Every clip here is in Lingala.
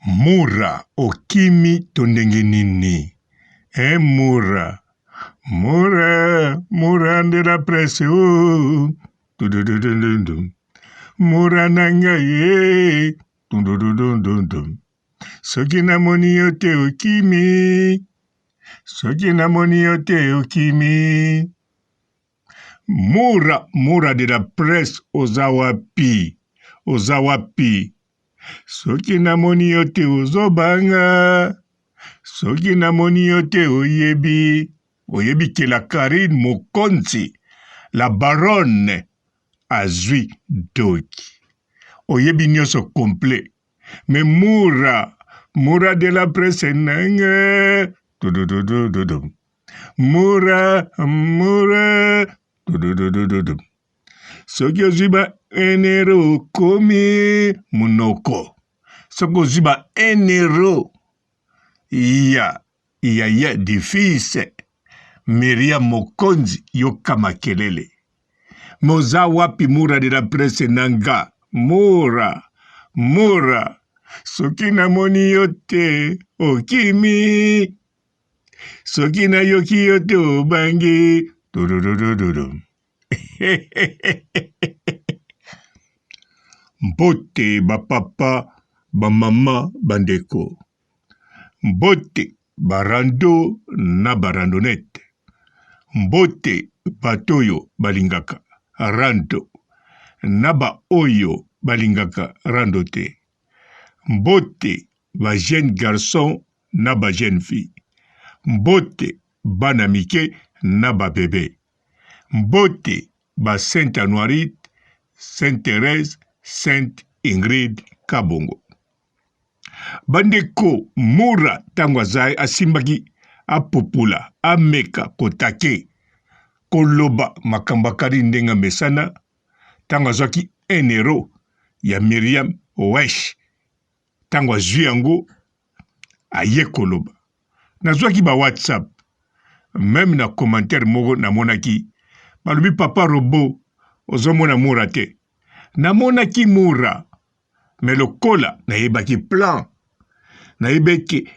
Mura okimi to ndenge nini hein mura mura mura nde la presse oh tudududundundum mura na ngai eh tudududundundum soki namoni yo te okimi soki namoni yo te okimi mura mura de la presse oza wapi oza wapi Soki namoni yo te ozobanga, soki namoni yo te oyebi, oyebi ke la Carine Mokonzi, la baronne azwi doki. Oyebi nyonso complet. Mais Mura, Mura de la presse nanga, dududududu. Mura, Mura, dududududu. Soki ozwi ba 1 euro okomi munoko. Soki ozwi ba 1 euro ya yaya du fils Miriam Mokonzi yoka makelele. Mais oza wapi Mura de la presse na nga? Mura, Mura, soki namoni yo te okimi. Soki nayoki yo te obangi. Dududududu. Mbote ba papa, ba mama, ba ndeko. Mbote ba rando na ba randonnette. Mbote bato oyo balingaka rando na ba oyo balingaka rando te. Mbote ba jeunes garçons na ba jeunes filles. Mbote bana mike na ba bebe. Mbote ba Sainte Anuarite, Sainte Therèse, Sainte Ingrid Kabongo. Bandeko Mura tango aza asimbaki apupula ameka kotake koloba makambo ya Carine ndenge amesana tango azwaki 1 euro ya Myriam Wesh tango azwi yango aye koloba nazwaki ba whatsapp meme na commentaire moko namonaki balobi papa robot ozomona mura te namonaki mura me lokola nayebaki plan nayebaki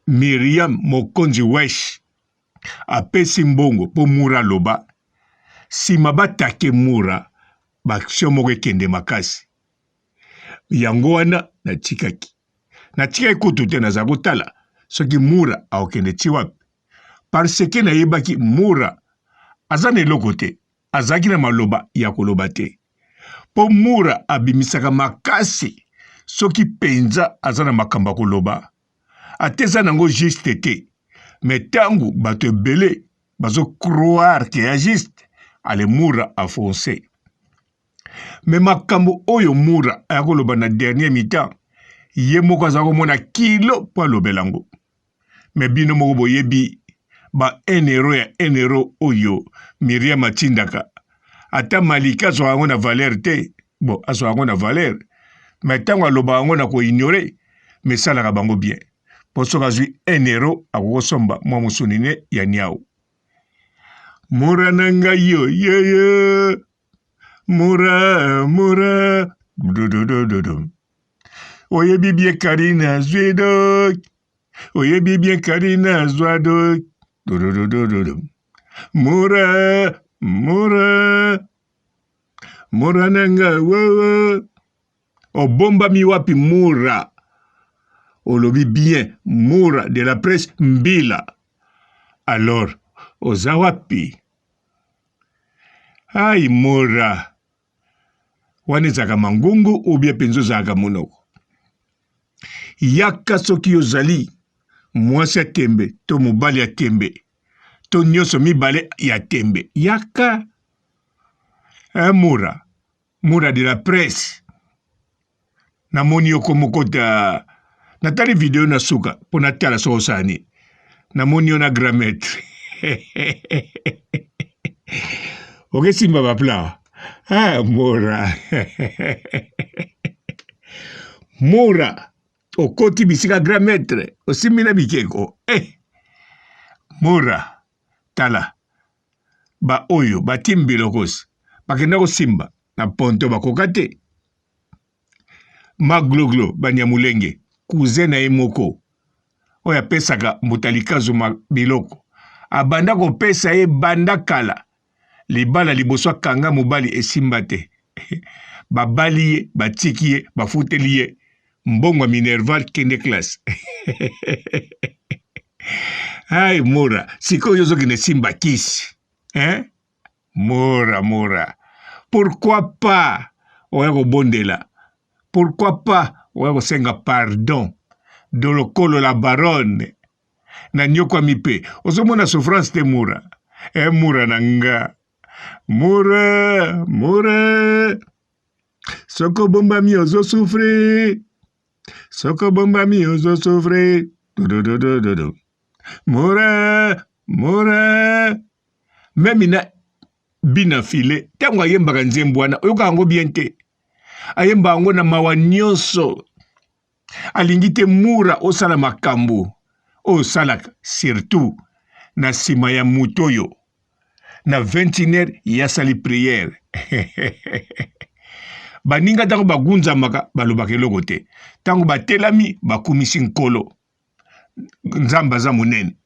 miriam mokonzi wesh apesi mbongo mpo mura aloba nsima batake mura baaction moko ekende makasi yango wana natikaki natikaki kutu te naza kotala soki mura akokende ti wapi parce que nayebaki mura aza na eloko te azalaki na maloba ya koloba te mpo mura abimisaka makasi soki mpenza aza na makambo ya koloba ata eza nango juste te me ntango bato ebele bazo croire ke ya juste ale mura afonce Me makambo oyo Mura aya koloba na dernier mi-temps, ye moko aza komona kilo mpo alobela yango. Me bino moko boyebi ba 1 euro ya 1 euro oyo Miriam atindaka. Ata Malika azwaka yango na valeur te. Bon, azwaka yango na valeur. Me ntango alobaka yango na ko ignorer, me esalaka bango bien. Mpo soki azwi 1 euro akoki kosomba mwa mosuni ne ya niau. Mura na ngai yo yeye. Mura, mura, dududududu. Oyebi bien Karine azwi dok. Oyebi bien Karine azwa dok. Dududududu. Mura, mura. Mura na nga wewe. Obombami wapi Mura? Olobi bien Mura de la presse Mbila. Alors, oza wapi? Ai mura wana ezalaka mangungu ou bien mpenza ozalaka monoko yaka soki ozali mwasi ya tembe to mobali ya tembe to nyonso mibale ya tembe yaka eh, mura Mura de la presse namoni yo komokota natali video na suka mpo natala soki osala nini namoni yo na grand maître okesimba bapla ah, mura mura okoti bisika grand maître osimbi na bikeko eh. mura tala Ba oyo ba team bilokos bakenda kosimba na ponto bakoka te. Magloglo banyamulenge Cousin na ye moko oyo apesaka mbuta likazu biloko abanda kopesa ye banda kala. Libala liboso akanga mobali esimba te. Babali ye, batiki ye, bafuteli ye mbongo ya minerval kende classe. Ai Mura, sikoyo yo ozokende simba kisi hein? Mura Mura, pourquoi pas oya kobondela, pourquoi pas oya kosenga pardon dolokolo la baronne na nyokwami pe ozomona souffrance te Mura eh Mura na nga Mura Mura soki obombami ozo souffrir soki obombami ozo souffrir dododododo Mura Mura meme na bina file ntango ayembaka nzembo wana oyoka yango bien te ayemba yango na mawa nyonso alingi te mura osala makambo oyo osalaka surtout na nsima ya moto oyo na 21 heure ye asali priere baninga ntango bagunzamaka balobaka eloko te ntango batelami bakumisi nkolo nzambe aza monene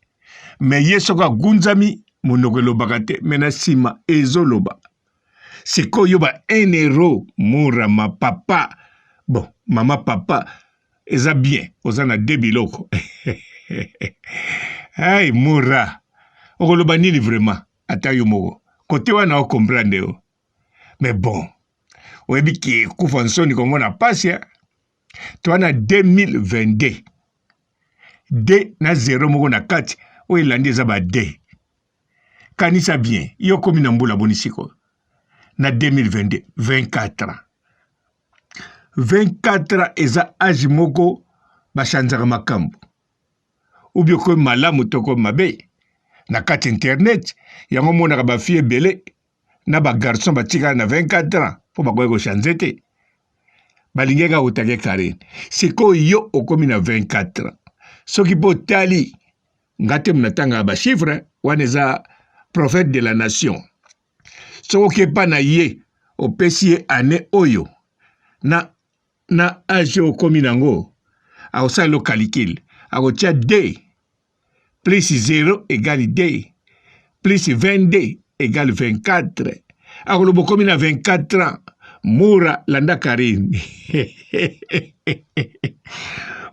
me ye soki agunzami monoko elobaka te me na nsima ezoloba sikoyo ba 1 euro mura ma papa bon mama papa eza bien oza na de biloko hey mura okoloba nini vraiment ata yo moko kote wana okomprendre yo mais bon oyebi ke kufa nsoni komona pasi toa na 2022 d na 0 moko na kati oyo elandi eza ba d kanisa bien yo okomi na mbula boni sikoyo na 2022 24 ans 24 ans eza age moko bachanzaka makambo ubi okomi malamu to okomi mabe na kati internet yango omonaka bafille ebele na ba garçon batikala na 24 ans mpo bakoki kochange te balingi kaka kotake Karine sikoyo yo okomi na 24 ans soki mpo otali nga te natangaka ba chiffre wana eza prophète de la nation soki okepa na ye opesi ye année oyo na na age okomi nango akosala lo calcul akotia d plus 0 égale 2 plus 22 égale 24 akoloba okomi na 24 ans mura landa karine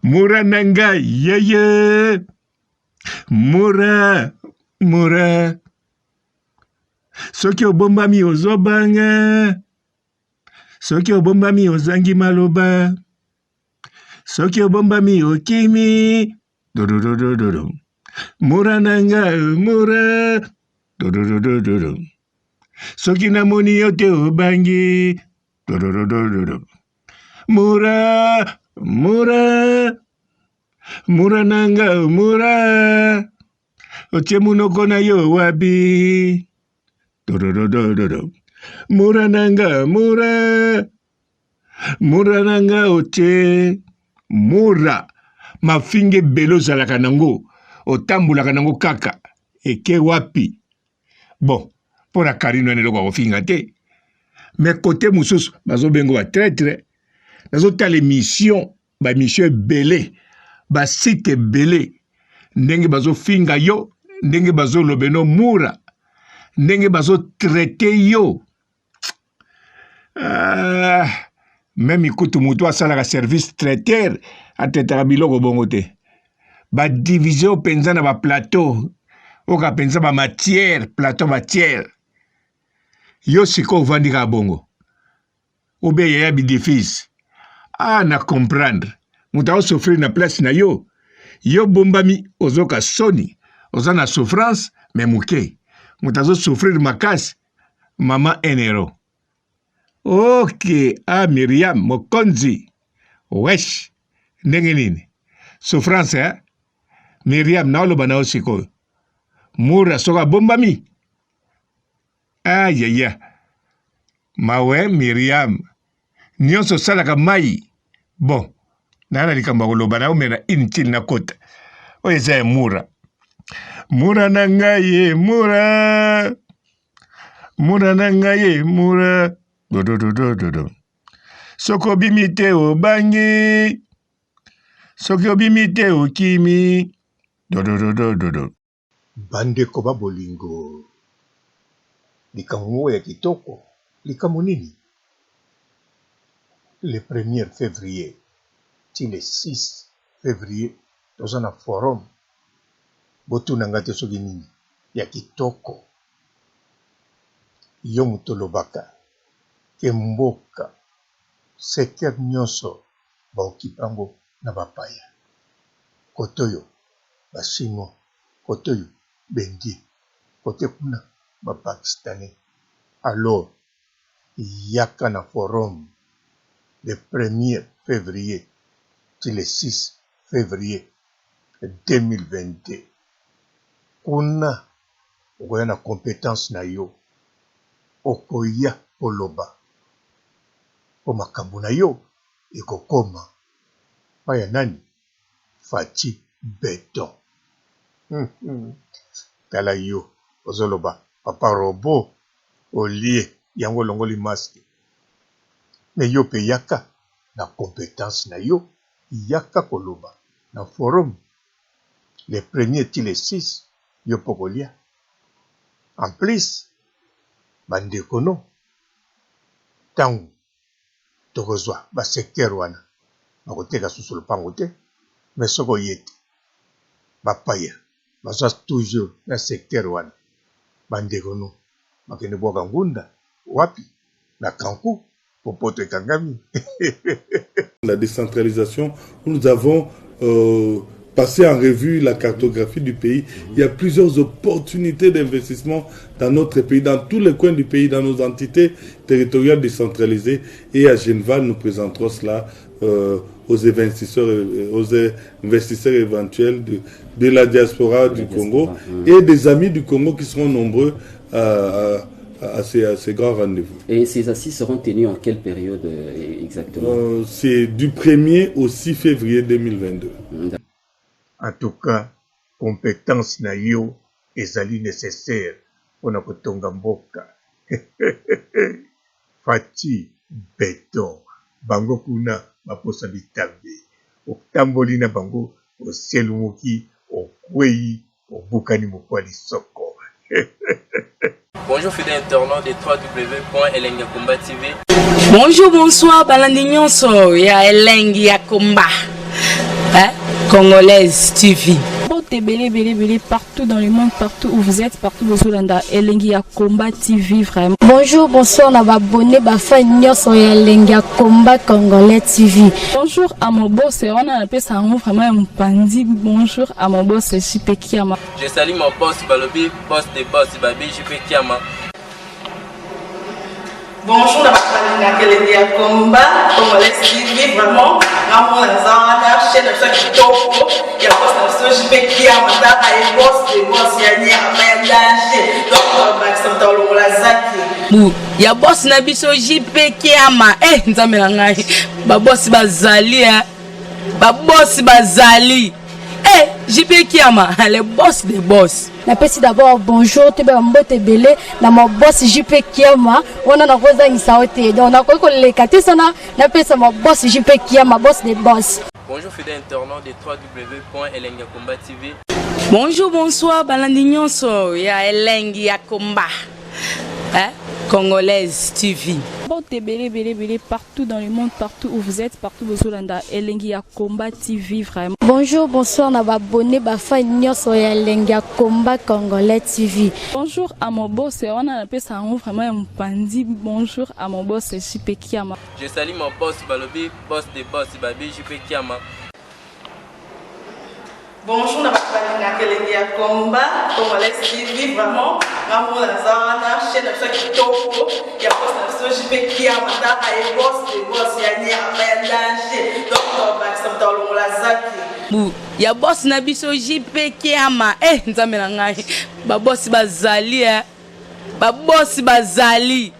mura na ngai yeye mura mura soki obombami ozobanga soki obombami ozangi maloba soki obombami okimi Dododododo. Mura na nga mura. Dododododo. Soki namoni yo te obangi. Dododododo. Mura, mura. Mura na nga mura. Otie monoko na yo wapi? Dododododo. Mura na nga mura. Mura na nga otie mura mafinga ebele ozalaka nango otambolaka nango kaka eke wapi bon mpo na karine wana eloko ya kofinga te me kote mosusu bazobenga ba traitre nazotala emission baemission ebele basite ebele ndenge bazofinga yo ndenge bazolobeno mura ndenge bazotraite yo Ah, meme kutu moto asalaka service traiteur atraitaka biloko bongo te badivision mpenza na baplateau oka mpenza bamatière plateau matière yo sikoyo ovandi kaka bongo obe yaya bidifise ah na comprendre moto aosouffrir na place na yo yo bombami ozoka soni oza na souffrance me moke moto azosouffrir makasi Maman Enero. Ok, ah Myriam mokonzi. Wesh, ndenge nini? Souffrance hein? Myriam naoloba na yo sikoyo. Mura soki abombami. Ah yaya. Mawe Myriam. Nionso osalaka mai. Bon, naa na likambo ya koloba na omela inutile nakota. Oyo eza ya Mura. Mura na ngai ye Mura. Mura na ngai ye Mura. Dododododo. Soki obimi te obangi. Soki obimi te okimi dodododododo. Bandeko ba bolingo, likambo moko ya kitoko, likambo nini? Le premier fevrier ti le 6 fevrier toza na forum, botuna nga te soki nini, ya kitoko. Yo moto olobaka ke mboka secteur nionso ba occupe yango na ba paya cote oyo ba chinois cote oyo ba indien cote kuna ba pakistanais alors yaka na forum le premier fevrier ti le 6 fevrier 2022 kuna okoya na competence na yo okoya koloba po makambo na yo ekokoma pa ya nani Fatshi beton tala yo ozo loba papa robot olie yango olongoli masque mais yo pe yaka na competence na yo yaka koloba na forum le premier ti le 6 yo pe okolia en plus ba ndeko no tangu tokozua ba secteur wana bakoteka susu lopango te mais soki oye te ba paya baza toujours na secteur wana ba ndeko no bakende bwaka ngunda wapi na kanku po poto ekangami. La décentralisation où nous avons euh, passé en revue la cartographie du pays. Il y a plusieurs opportunités d'investissement dans notre pays, dans tous les coins du pays, dans nos entités territoriales décentralisées. Et à Genval, nous présenterons cela euh, aux investisseurs, euh, aux investisseurs éventuels de, de la diaspora du Congo et des amis du Congo qui seront nombreux à, à, ces, à ces, grands rendez-vous. Et ces assises seront tenues en quelle période euh, exactement euh, C'est du 1er au 6 février 2022. En tout cas, compétence na yo ezali nécessaire pona kotonga mboka. Fatshi beton bango kuna baposa bitambe otamboli na bango oselumuki okweyi obukani mokwa lisoko. Bonjour fidèle internaute de www.elengiyakomba TV. Bonjour, bonsoir, balandi nyonso ya Elengi ya Komba. Hein? Congolaise TV. Mbote ebele ebele ebele partout dans le monde partout où vous êtes partout bozolanda elengi ya combat TV vraiment. Bonjour bonsoir na ba abonné ba fan nyonso ya elengi ya combat congolais TV. Bonjour à mon boss wana napesa yango vraiment ya mopanzi bonjour à mon boss JP Kiama. Je salue mon boss balobi boss de boss babi JP Kiama. Bonjour na bato balingaka elengi ya combat congolais TV vraiment nga mona naza wana chaîne na biso ya kitoko ya boss na biso JP Kiama tala ye boss de boss ya nyama ya danger donc bakisa moto alongola zaki bu ya boss na biso JP Kiama eh nzambe na ngai ba boss bazali eh ba boss bazali eh JP Kiama le boss de boss napesi d'abord bonjour toyeba mbote ebele na ma boss jp kiama wana nakozangisa yo te donc nakoki koleka te sana napesa ma boss jp kiama boss de boss Bonjour fidèle internaute de www.elengiyakomba TV. Bonjour, bonsoir, balandi nyonso ya Elengi ya Komba. Hein? Congolaise TV. Mbote ebele ebele ebele partout dans le monde partout où vous êtes partout bozolanda elengi ya combat TV vraiment. Bonjour bonsoir na ba abonné ba fan nyonso ya elengi ya combat congolais TV. Bonjour à mon boss wana napesa yango vraiment ya mopanzi bonjour à mon boss JP Kiama. Je salue mon boss balobi boss de boss babi JP Kiama. Bonjour na bato balingaka elengi ya combat congolais TV vraiment nga mona naza wana chaîne na biso ya kitoko ya boss na biso JP Kiama tala ye boss de boss ya nyama ya danger donc bakisa moto alongola zaki bu ya boss na biso JP Kiama eh nzambe na ngai ba boss bazali eh ba boss bazali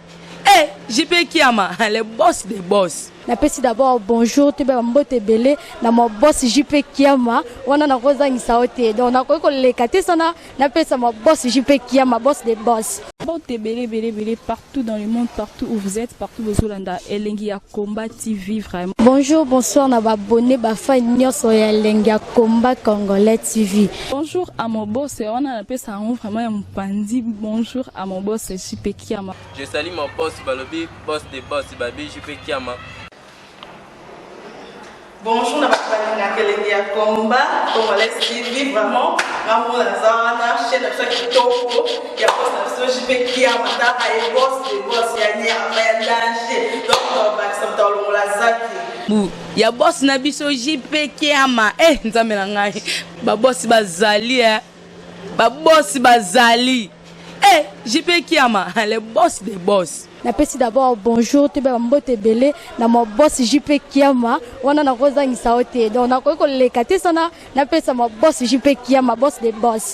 eh JP Kiama le boss de boss napesi d'abord bonjour toyeba mbote ebele na ma boss jp kiama wana nakozangisa yo te donc nakoki koleka te sana napesa ma boss jp kiama boss de boss. Mbote ebele ebele ebele partout dans le monde, partout où vous êtes, partout bozolanda Elengi ya Combat TV vraiment. Bonjour, bonsoir na ba abonné, ba fan nyonso ya Elengi ya Combat Congolais TV. Bonjour à mon boss, wana napesa yango vraiment ya mopanzi. Bonjour à mon boss JP Kiama. Je salue mon boss balobi boss de boss babi JP Kiama. Bonjour na bato balingaka Elengi ya Combat Congolais TV, vraiment nga moko naza wana, chaîne na biso ya kitoko ya boss na biso JP Kiama. Taka ye, boss de boss ya nyama ya danger, donc bakisa moto alongola zaki. Bu ya boss na biso JP Kiama. E Nzambe na ngai, babosi bazali e, babosi bazali e, JP Kiama, le boss de boss. Napesi d'abord bonjour, toyeba mbote ebele na ma boss JP Kiama. Wana nakozangisa yo te, donc nakoki koleka te sana napesa ma boss JP Kiama, boss de boss.